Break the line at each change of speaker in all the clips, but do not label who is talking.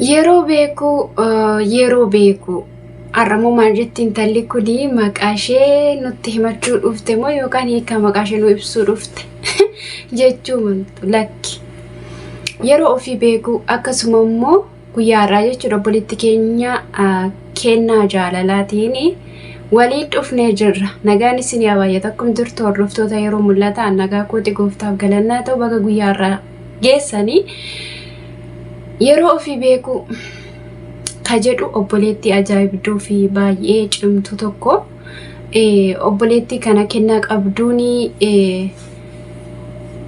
Yeroo beekuu yeroo beekuu har'ammoo maal jetti intalli kun maqaa ishee nutti himachuu dhufte moo yookaan hiika maqaa ishee nu ibsuu dhufte jechuu maltu lakki. Yeroo ofii beekuu akkasuma immoo guyyaa har'aa jechuudha obboleetti keenya kennaa jaalalaatiin waliin dhufnee jirra. Nagaan isin yaa baay'atu akkam jirtu hordoftoota yeroo mul'ataa nagaa kooti gooftaaf galannaa ta'u baga guyyaa har'aa geessanii yeroo ofii beekuu ka jedhu obboleettii ajaa'ibduu fi baay'ee cimtu tokko obboleettii kana kennaa qabduun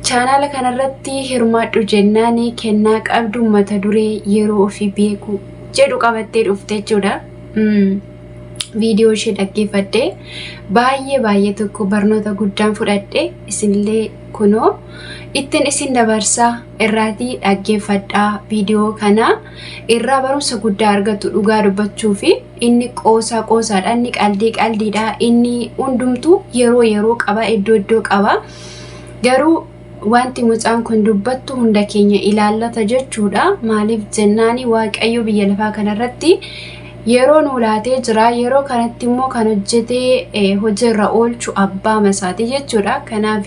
chaanaala kanarratti hirmaadhu jennaan kennaa qabdu mata duree yeroo ofii beekuu jedhu qabattee dhufte jechuudha. Viidiyoo ishee dhaggeeffadhe baay'ee baay'ee tokko barnoota guddaan fudhadhe isinillee kunoo ittiin isin dabarsaa irraatii dhaggeeffadhaa viidiyoo kana irraa barumsa guddaa argattu dhugaa dubbachuu fi inni qoosaa qoosaadha inni qaldii qaldiidha inni hundumtuu yeroo yeroo qaba iddoo iddoo qaba garuu wanti mucaan kun dubbattu hunda keenya ilaallata jechuudha maaliif jennaani waaqayyo biyya lafaa kanarratti yeroo nu laatee jira yeroo kanatti immoo kan hojjetee hojiirra oolchu abbaa masaati jechuudha kanaaf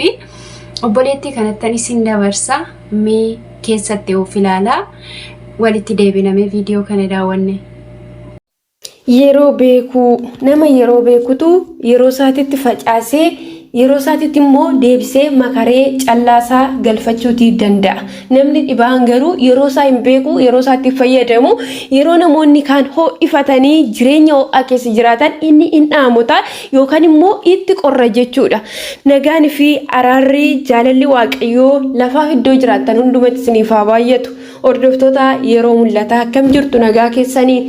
obboleettii kanattan isin dabarsa mee keessatti of ilaalaa walitti deebinamee viidiyoo kana daawwanne.
Yeroo beekuu nama yeroo beekutu yeroo isaatitti facaasee yeroo isaatitti immoo deebisee makaree callaasaa galfachuutii danda'a. Namni dhibaan garuu yeroo isaa hin beeku, yeroo isaatti fayyadamu, yeroo namoonni kaan ho'ifatanii jireenya ho'aa keessa jiraatan inni hin dhaamota yookaan immoo itti qorra jechuudha. Nagaan fi araarri jaalalli Waaqayyoo lafaaf iddoo jiraattan hundumatti isiniif haa baay'atu. Hordoftoota yeroo mul'ataa akkam jirtu nagaa keessanii?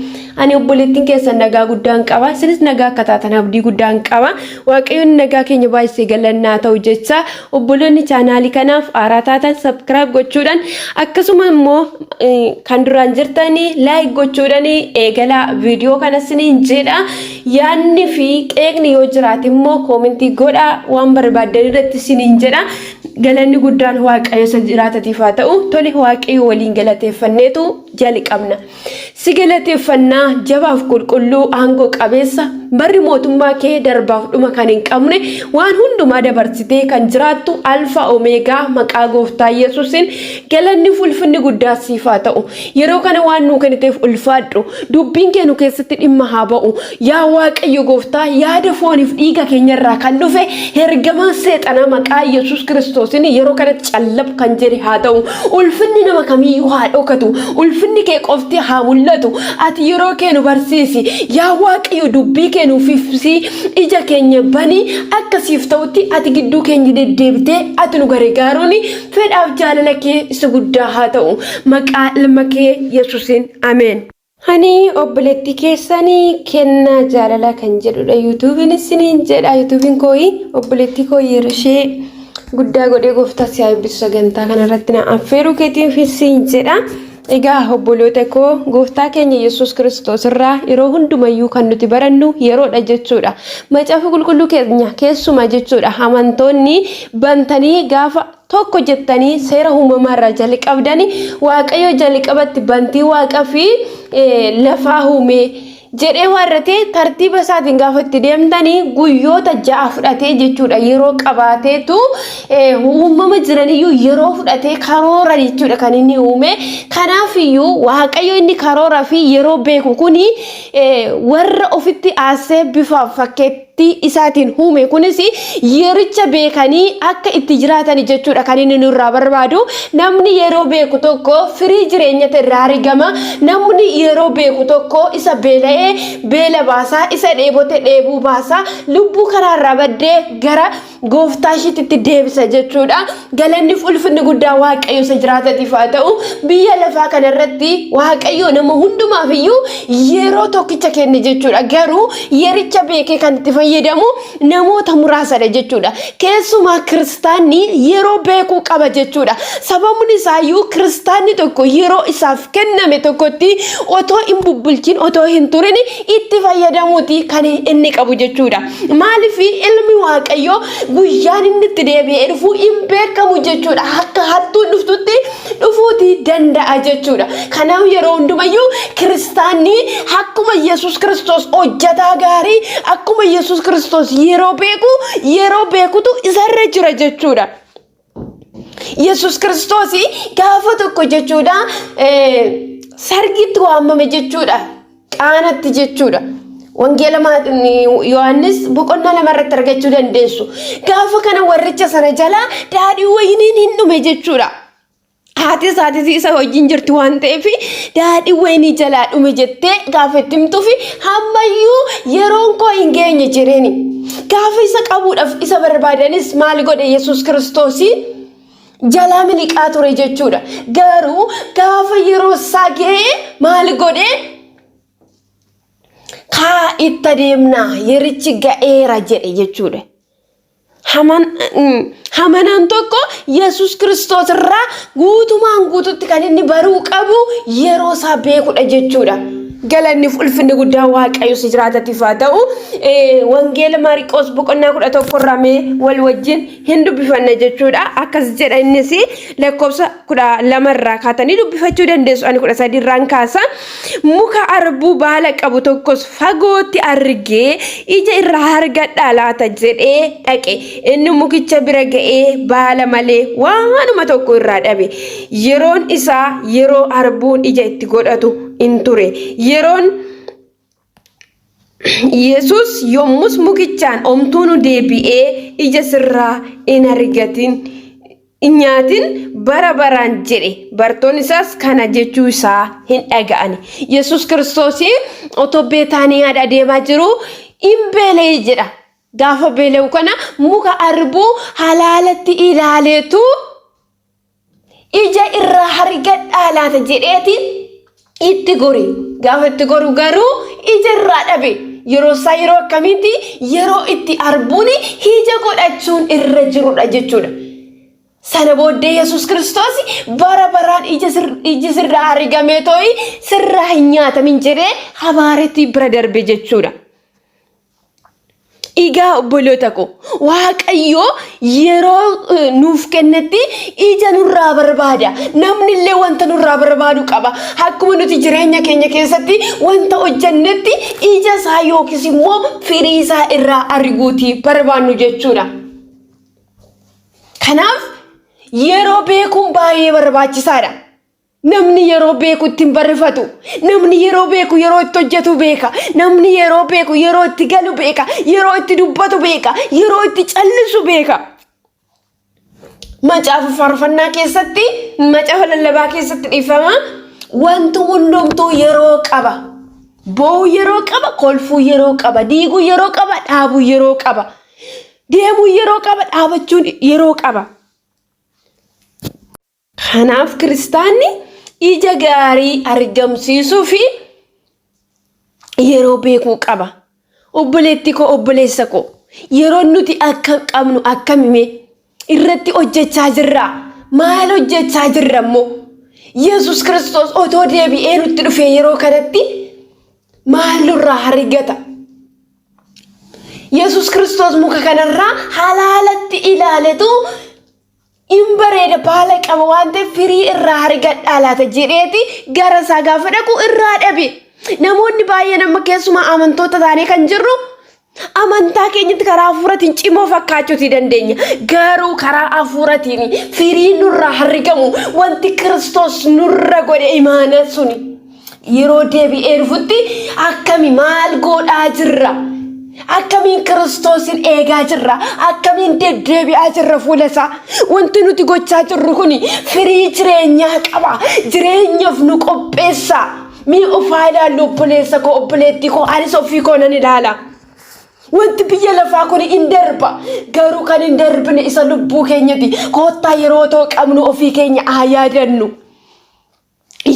Ani obboleettiin keessan nagaa guddaan qaba. Isinis nagaa akka taatan abdii guddaan qaba. Waaqayyoon nagaa keenya baay'isee galannaa ta'u jecha obboloonni chaanaalii kanaaf haaraa taatan sabskiraayib gochuudhaan akkasuma immoo kan duraan jirtanii laayik gochuudhaan eegalaa viidiyoo kana isiniin jedha. Yaadni fi qeeqni yoo jiraate immoo koomentii godhaa waan barbaaddan irratti isiniin jedha. Galanni guddaan Waaqayyo isa jiraatatiif haa ta'u. Tole Waaqayyo waliin galateeffanneetu jalqabna. Si galateeffannaa jabaaf qulqulluu aangoo qabeessa barri mootummaa kee darbaaf dhuma kan hin qabne waan hundumaa dabarsitee kan jiraattu alfaa omeegaa maqaa gooftaa Yesuusin galanni ulfinni guddaa siif haa ta'u. Yeroo kana waan nuu kenniteef ulfaadhu. Dubbiin kee nu keessatti dhimma haa ba'u. Yaa Waaqayyo gooftaa yaada fooniif dhiiga keenyarraa kan dhufe ergamaan seexanaa maqaa Yesuus Kiristoosiin yeroo kanatti callab kan jedhe haa ta'u. Ulfinni nama kamiyyuu haa dhokatu. Ulfinni kee qofti haa mul'atu. Ati yeroo kee nu barsiisi. Yaa Waaqayyo dubbii kee nuuf ibsi. Ija keenya bani akka siif ta'utti ati gidduu keenya deddeebitee ati nu gargaaruun fedhaaf jaalala kee isa guddaa haa ta'u. Maqaa ilma kee Yesuusiin ameen. Ani obboleettii keessanii kennaa jaalalaa kan jedhudha yuutuubiin isiniin jedha yuutuubiin kooyi obboleettii koo yeroo ishee guddaa godhee gooftaa si haa eebbisu sagantaa kanarratti na affeeruu keetiif isiin jedha. Egaa obboloota koo gooftaa keenya Yesuus Kiristoos irraa yeroo hundumayyuu kan nuti barannu yeroodha jechuudha. Macaafa qulqulluu keenya keessumaa jechuudha amantoonni bantanii gaafa tokko jettanii seera uumamaa irraa jalqabdani waaqayyo jalqabatti bantii waaqa fi lafaa uume jedhee warratee tartiiba isaatiin gaafa itti deemtanii guyyoota 6 fudhatee jechuudha yeroo qabaateetu uumama jiraniyyuu yeroo fudhatee karoora jechuudha kan inni uume kanaafiyyuu waaqayyo inni karoora fi yeroo beeku kuni warra ofitti aassee bifaaf fakkeetti isaatiin uume kunis yericha beekanii akka itti jiraatan jechuudha kan inni nurraa barbaadu. Namni yeroo beeku tokko firii jireenyata irraa argama. Namni yeroo beeku tokko isa beela'ee beela baasaa, isa dheebote dheebuu baasaa, lubbuu karaa irraa baddee gara gooftaa ishiitti deebisa jechuudha. Galanni fi ulfinni guddaa Waaqayyo isa jiraatatiif haa ta'u. Biyya lafaa kanarratti Waaqayyo nama hundumaaf iyyuu yeroo tokkicha kenne jechuudha. Garuu yericha beekee kan itti fayyadamu namoota muraasadha jechuudha. Keessumaa kiristaanni yeroo beekuu qaba jechuudha. Sababni isaayyuu kiristaanni tokko yeroo isaaf kenname tokkotti otoo hin bubbulchin otoo hin turin itti fayyadamuuti kan inni qabu jechuudha. Maaliif ilmi Waaqayyoo guyyaan inni itti deebi'ee dhufu hin beekamu jechuudha. Akka hattuun dhuftutti dhufuuti danda'a jechuudha. Kanaaf yeroo hundumayyuu Kiristaanni akkuma Yesuus Kiristoos hojjetaa gaarii, akkuma Yesuus Kiristoos yeroo beeku, yeroo beekutu isarra jira jechuudha. Yesuus Kiristoos gaafa tokko jechuudha sargiitti waamame jechuudha. Qaanatti jechuudha. Wangeela Yohaannis boqonnaa 2 irratti argachuu dandeessu. Gaafa kana warricha sana jalaa daadhii wayiniin hin dhume jechuudha. Haati isaatis isa wajjin jirti waan ta'eef daadhii wayinii jalaa dhume jettee gaafa itti himtuufi hammayyuu yeroon koo hin geenye jedheeni. Gaafa isa qabuudhaaf isa barbaadanis maal godhe Yesuus Kiristoosii jalaa miliqaa ture jechuudha. Garuu gaafa yeroo isaa ga'e maal godhe? Kaa itti adeemnaa yerichi ga'eera jedhe jechuudha. Hamanaan tokko Yesuus Kiristoos irraa guutumaan guututti kan inni baruu qabu yeroo isaa beekudha jechuudha. Galanni fi ulfinni guddaan Waaqayyo si jiraatatiif haa ta'u. Wangeela Maariqoos boqonnaa 11 irraa mee wal wajjin hin dubbifanna jechuudha. Akkas jedha innis lakkoofsa 12 irraa kaatanii dubbifachuu dandeessu. Ani 13 irraan kaasa. Muka arbuu baala qabu tokkos fagootti argee ija irraa argadhaa laata jedhee dhaqe. Inni mukicha bira ga'ee baala malee waanuma tokko irraa dhabe. Yeroon isaa yeroo arbuun ija itti godhatu in ture. Yeroon Yesus yommus mukichaan omtuunu deebi'ee ija sirraa in argatin hin nyaatin bara baraan jedhe. Bartoonni isaas kana jechuu isaa hin dhaga'ani. Yesus Kiristoos otoo Beetaaniyaadha deemaa jiru hin beela'e jedha. Gaafa beela'u kana muka arbuu halaalatti ilaaleetu ija irraa argadhaa laata jedheeti itti gore. Gaafa itti goru garuu ija irraa dhabe. Yeroo isaa yeroo akkamiiti? Yeroo itti arbuun ija godhachuun irra jirudha jechuudha. Sana booddee Yesuus Kiristoos bara baraan iji sirraa argamee too'i sirraa hin nyaatamin jedhee habaaretti bira darbe jechuudha. Egaa obboloota koo Waaqayyo yeroo nuuf kennetti ija nurraa barbaada. Namni illee wanta nurraa barbaadu qaba. Akkuma nuti jireenya keenya keessatti wanta hojjennetti ija isaa yookiis immoo firii isaa irraa arguutii barbaannu jechuudha. Kanaaf yeroo beekuun baay'ee barbaachisaadha. Namni yeroo beeku itti hin barrifatu. Namni yeroo beeku yeroo itti hojjetu beeka. Namni yeroo beeku yeroo itti galu beeka. Yeroo itti dubbatu beeka. Yeroo itti callisu beeka. Macaafa faarfannaa keessatti, macaafa lallabaa keessatti dhiifama. Wanti hundumtuu yeroo qaba. Boo'uu yeroo qaba, kolfuu yeroo qaba, diiguu yeroo qaba, dhaabuu yeroo qaba. Deemuu yeroo qaba, dhaabachuun yeroo qaba. Kanaaf kiristaanni ija gaarii argamsiisuu fi yeroo beekuu qaba. Obboleetti koo obboleessa koo yeroo nuti akka qabnu akkamime irratti hojjechaa jirra. Maal hojjechaa jirra immoo? Yesuus Kiristoos otoo deebi'ee nutti dhufee yeroo kanatti maal nurraa argata? Yesuus Kiristoos muka kanarraa halaalatti ilaaletu in bareeda baala qaba waan ta'eef firii irraa argadhaa laata jedheeti gara isaa gaafa dhaqu irraa dhabe. Namoonni baay'een amma keessumaa amantoota taanee kan jirru amantaa keenyatti karaa hafuuratiin cimoo fakkaachuutii dandeenya. Garuu karaa hafuuratiin firii nurraa argamu wanti Kiristoos nurra godhe imaana suni. Yeroo deebi'ee dhufutti akkami maal godhaa jirra? Akkamiin Kiristoosin eegaa jirra? Akkamiin deddeebi'aa jirra fuula isaa? Wanti nuti gochaa jirru kun firii jireenyaa qaba. Jireenyaaf nu qopheessa. Mee of haa ilaallu obboleessa koo obboleettii koo anis ofii koo nan ilaala. Wanti biyya lafaa kun hin darba. Garuu kan hin darbine isa lubbuu keenyati. Koottaa yeroo otoo qabnu ofii keenya haa yaadannu.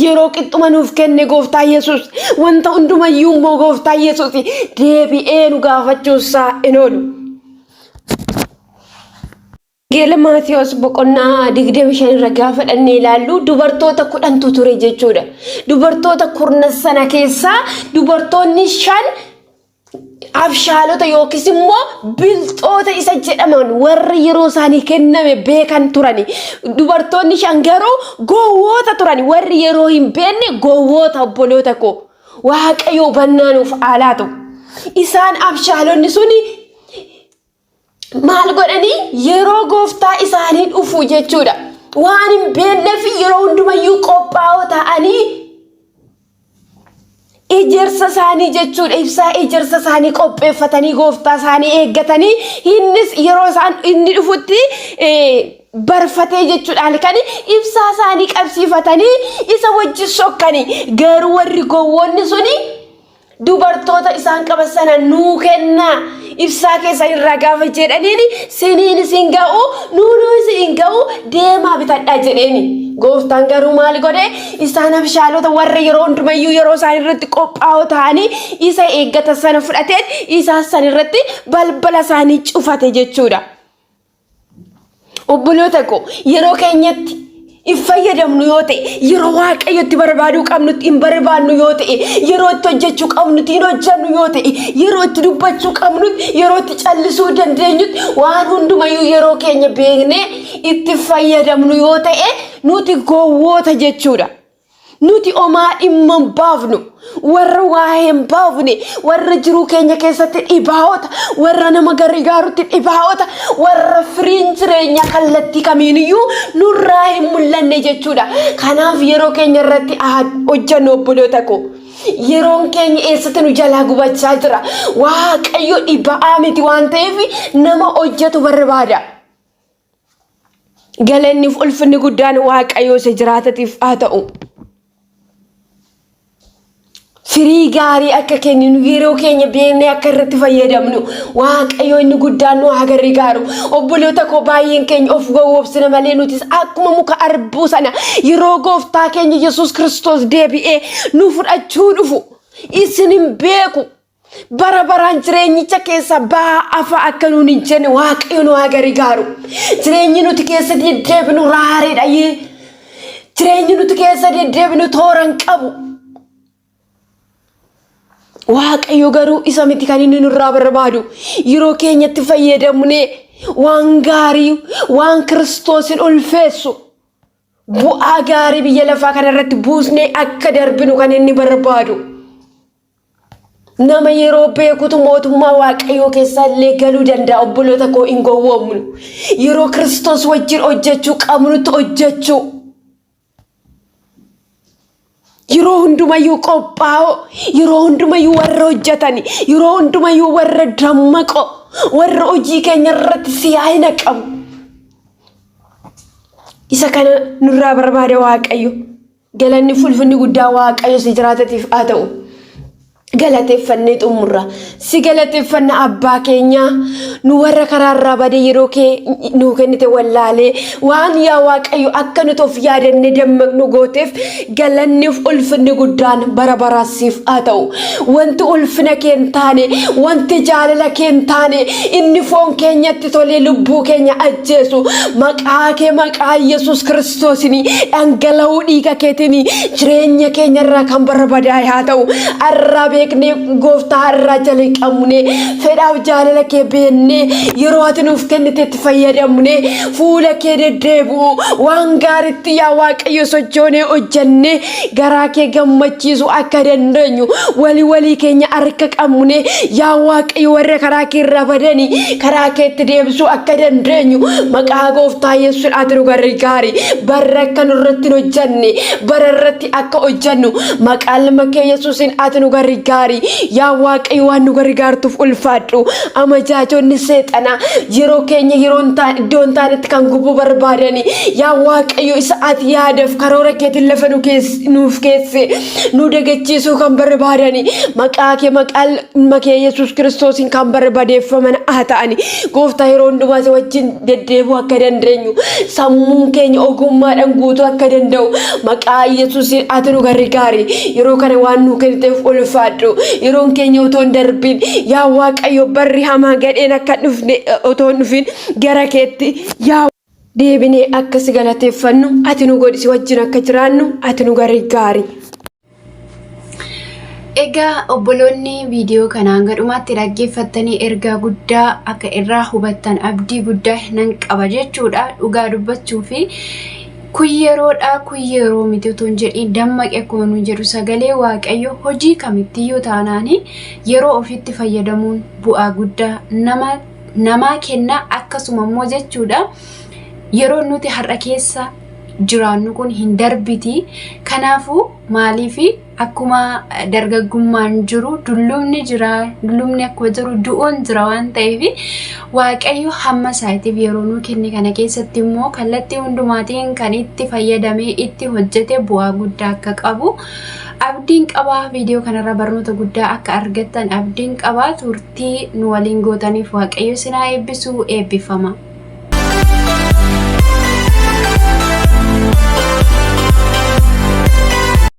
Yeroo qixxuma nuuf kenne gooftaa Yesuus wanta hundumayyuu immoo gooftaa Yesuus deebi'ee nu gaafachuunsaa hin oolu. Wangeela Maatiyos boqonnaa 25 irra gaafa dhannee ilaallu dubartoota 10tu ture jechuudha. Dubartoota kurna sana keessaa dubartoonni shan abshaalota yookiis immoo bilxoota isa jedhaman warra yeroo isaanii kenname beekan turani. Dubartoonni shan garuu gowwoota turani. Warri yeroo hin beekne gowwoota obboloota koo. Waaqayyo hubannaa nuuf haa laatu. Isaan abshaalonni suni maal godhanii yeroo gooftaa isaanii dhufu jechuudha. Waan hin beekneef yeroo hundumayyuu qophaa'oo ta'anii ejersa isaanii jechuudha ibsaa ejersa isaanii qopheeffatanii gooftaa isaanii eeggatanii innis yeroo isaan inni dhufutti barfatee jechuudha halkan ibsaa isaanii qabsiifatanii isa wajjin sokkanii garuu warri gowwoonni suni dubartoota isaan qaban sana nuu kennaa ibsaa keessan irraa gaafa jedhaniin siniin isin ga'u nuunuu isin hin ga'u deemaa bitadhaa jedheeni. Gooftaan garuu maal godhe isaan abshaalota warra yeroo hundumayyuu yeroo isaan irratti qophaa'oo ta'anii isa eeggatan sana fudhateen isaan san irratti balbala isaanii cufate jechuudha. Obboloota koo yeroo keenyatti hin fayyadamnu yoo ta'e, yeroo Waaqayyotti barbaaduu qabnutti hin barbaadnu yoo ta'e, yeroo itti hojjechuu qabnutti hin hojjennu yoo ta'e, yeroo itti dubbachuu qabnutti, yeroo itti callisuu dandeenyutti waan hundumayyuu yeroo keenya beeknee itti fayyadamnu yoo ta'e nuti gowwoota jechuudha. Nuti omaa dhimma hin baafnu. Warra waa'ee hin baafne, warra jiruu keenya keessatti dhibaa'ota, warra nama gargaarutti dhibaa'ota, warra firiin jireenyaa kallattii kamiiniyyuu nurraa hin mul'anne jechuudha. Kanaaf yeroo keenya irratti haa hojjennu obboloota koo. Yeroon keenya eessatti nu jalaa gubachaa jira. Waaqayyo dhiba'aa miti waan ta'eef nama hojjetu barbaada. Galanniif ulfinni guddaan Waaqayyoo isa jiraatatiif haa ta'u. Firii gaarii akka kenninu yeroo keenya beeknee akka irratti fayyadamnu Waaqayyo inni guddaan nu haa gargaaru. Obboloota koo baay'een keenya of gowwoomsina malee nutis akkuma muka arbuu sana yeroo gooftaa keenya Yesuus Kiristoos deebi'ee nu fudhachuu dhufu isin hin beeku. Bara baraan jireenyicha keessa ba'aa afa akka nuun hin jenne Waaqayyo nu haa gargaaru. Jireenyi nuti keessa deddeebinu raareedha. Jireenyi nuti keessa deddeebinu toora hin qabu. Waaqayyo garuu isa miti kan inni nurraa barbaadu. Yeroo keenyatti fayyadamnee waan gaarii, waan Kiristoosin ulfeessu, bu'aa gaarii biyya lafaa kanarratti buusnee akka darbinu kan inni barbaadu. Nama yeroo beekutu mootummaa Waaqayyoo keessa illee galuu danda'a. Obboloota koo hin gowwoomnu. Yeroo Kiristoos wajjin hojjechuu qabnutti hojjechuu. Yeroo hundumayyuu qophaa'oo, yeroo hundumayyuu warra hojjetani, yeroo hundumayyuu warra dammaqoo, warra hojii keenya irratti siyaa'ina qabu. Isa kana nurraa barbaada Waaqayyo. Galanni fulfinni guddaa Waaqayyo si jiraatatiif haa ta'u. Galateeffannee xumurra. Si galateeffanna abbaa keenyaa nu warra karaarraa bade yeroo kee nuu kennite wallaalee waan yaa Waaqayyo akka nuti of yaadannee dammaqnu gooteef galanniif ulfinni guddaan bara baraa siif haa ta'u. Wanti ulfina kee hin taane, wanti jaalala kee hin taane, inni foon keenyatti tolee lubbuu keenya ajjeesu maqaa kee maqaa Yesuus Kiristoosiin dhangala'uu dhiiga keetiin jireenya keenya irraa kan barbadaa'e haa ta'u. Har'aa beeknee gooftaa har'aa jala qabnee fedhaaf jaalala kee beeknee yeroo ati nuuf kennite itti fayyadamnee fuula kee deddeebi'u waan gaariitti yaa Waaqayyo sochoonee hojjannee garaa kee gammachiisu akka dandeenyu walii walii keenya harka qabnee yaa Waaqayyo warra karaa kee irraa badanii karaa keetti deebisuu akka dandeenyu maqaa gooftaa Yesuus ati nu gargaari. Barra akka nurratti hin hojjanne bara irratti akka hojjannu maqaa ilma kee Yesuusiin ati nu gargaari. Yaa Waaqayyo waan nu gargaartuuf ulfaadhu. Amajaajonni seexanaa yeroo keenya yeroo hin taane iddoo hin taanetti kan gubuu barbaadani. Yaa Waaqayyo isa ati yaadaf karoora keetiin lafa nu nuuf keesse nu dagachiisuu kan barbaadani. Maqaa kee maqaa ilma kee Yesuus Kiristoosiin kan barbadeeffaman haa ta'ani. Gooftaa yeroo hundumaa si wajjin deddeebi'uu akka dandeenyu sammuun keenya ogummaadhaan guutuu akka danda'u maqaa Yesuusiin ati nu gargaari. Yeroo kana waan nu kenniteef ulfaadhu. Yeroon keenya otoo hin darbin yaa Waaqayyo barri hamaa gadheen akka dhufne otoo hin dhufin gara keetti yaa deebinee akka si galateeffannu ati nu godhi si wajjin akka jiraannu ati nu gargaari.
Egaa obboloonni viidiyoo kana hanga dhumaatti dhaggeeffattanii ergaa guddaa akka irraa hubattan abdii guddaa nan qaba jechuudha dhugaa dubbachuu fi Kun yeroodha, kun yeroo miti otoo hin jedhiin dammaqe akkuma nuun jedhu sagalee Waaqayyo hojii kamittiyyuu taanaani yeroo ofitti fayyadamuun bu'aa guddaa nama namaa kenna akkasuma immoo jechuudha yeroo nuti har'a keessa jiraannu kun hin darbiti. Kanaafuu maaliif akkuma dargaggummaan jiru dullumni jira, dullumni akkuma jiru du'uun jira waan ta'eef Waaqayyo hamma isaatiif yeroo nuu kenne kana keessatti immoo kallattii hundumaatiin kan itti fayyadamee itti hojjete bu'aa guddaa akka qabu abdiin qaba. Viidiyoo kanarra barnoota guddaa akka argattan abdiin qaba. Turtii nu waliin gootaniif Waaqayyo isin haa eebbisu. Eebbifama.